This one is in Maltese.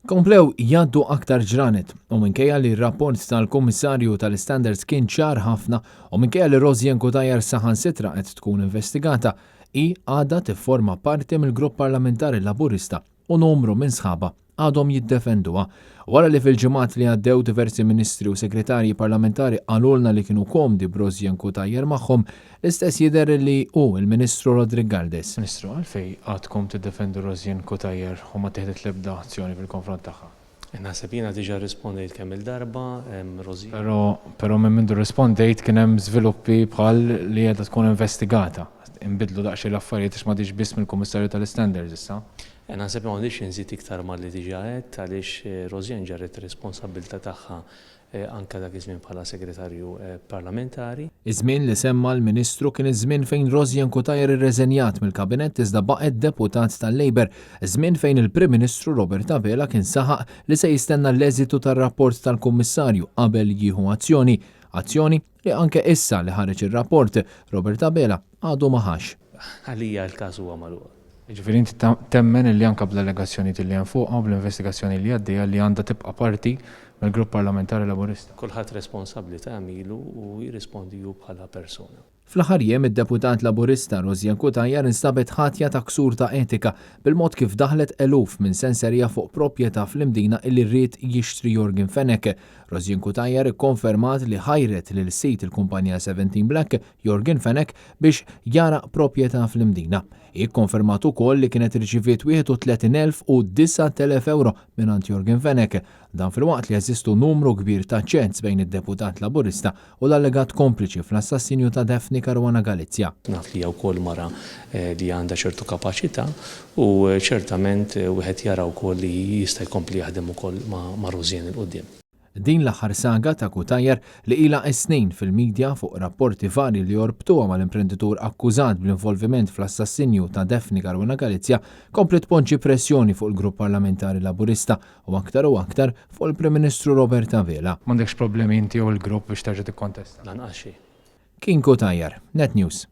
Komplew jgħaddu aktar ġranet u minkejja li r-rapport tal-Kummissarju tal-Istandards kien ċar ħafna u minkejja li Rosianne Cutajar saħansitra qed tkun investigata, hi għadha tifforma parti mill-Grupp Parlamentari Laburista u numru minn sħabha għadhom jiddefenduha. Wara li fil-ġimgħat li għaddew diversi ministri u segretarji parlamentari qalulna li kienu komdi b'Rosianne Cutajar magħhom, l-istess jidher li hu l-Ministru Roderick Galdes. Ministru, għalfejn għadkom tiddefendu Rosianne Cutajar u ma ttieħdet l-ebda azzjoni fil-konfront tagħha? Naħseb jiena diġà rrispondejt kemm-il darba, Rosianne. Però, però minn mindu rrispondejt kien hemm żviluppi bħal li qiegħda tkun investigata. Inbidlu daqsxejn l-affarijiet għax m'għadhiex biss mill-Kummissarju tal-Istandards issa. Naħseb ma għandix inżid iktar malli diġà għedt għaliex Rosianne ġarret ir-responsabbiltà tagħha anke dak iż-żmien bħala Segretarju Parlamentari. Iż-żmien li semma l-Ministru kien iż-żmien fejn Rosianne Cutajar irreżenjat mill-Kabinett iżda baqgħet deputat tal-Labour, żmien fejn il-Prim Ministru Robert Abela kien saħaq li se jistenna l-eżitu tar-rapport tal-Kummissarju qabel jieħu azzjoni, azzjoni li anke issa li ħareġ ir-rapport, Robert Abela għadu ma ħax. Għalija l-każ huwa magħluq. Jiġifieri inti temmen illi anke bl-allegazzjonijiet illi hemm fuqha u bl-investigazzjoni li għaddejja li għandha tibqa' parti mill-Grupp Parlamentari Laburista? Kulħadd responsabbli ta' għemilu u jirrispondi hu bħala persuna. Fl-aħħar jiem id-Deputat Laburista Rosianne Cutajar instabet ħatja ta' ksur ta' etika bil-mod kif daħlet eluf minn senserija fuq proprjetà fl-Imdina illi ried jixtri Yorgen Fenech. Rosianne Cutajar ikkonfermat li ħajret lil sid il-kumpanija Seventeen Black, Yorgen Fenech, biex jara proprjetà fl-Imdina. Hi kkonfermat ukoll li kienet irċiviet 31,009 ewro mingħand Yorgen Fenech. Dan filwaqt li jeżistu numru kbir ta' chats bejn id-deputat Laburista u l-allegat kompliċi fl-assassinju ta' Daphne Caruana Galizia. Naf li hija wkoll mara li għandha ċertu kapaċità u ċertament wieħed jara wkoll li jista' jkompli jaħdem ukoll ma' Rosianne 'il quddiem. Din l-aħħar saga ta' Cutajar li ilha s-snin fil-media fuq rapporti varji li jorbtuha mal-imprenditur akkużat bl-involviment fl-assassinju ta' Daphne Caruana Galizia kompliet tpoġġi pressjoni fuq il-Grupp Parlamentari Laburista u aktar u aktar fuq il-Prim Ministru Robert Abela. M'għandekx problemi inti jew il-grupp biex terġa' tikkontesta? Lanqas xejn. Kien Cutajar, Net News.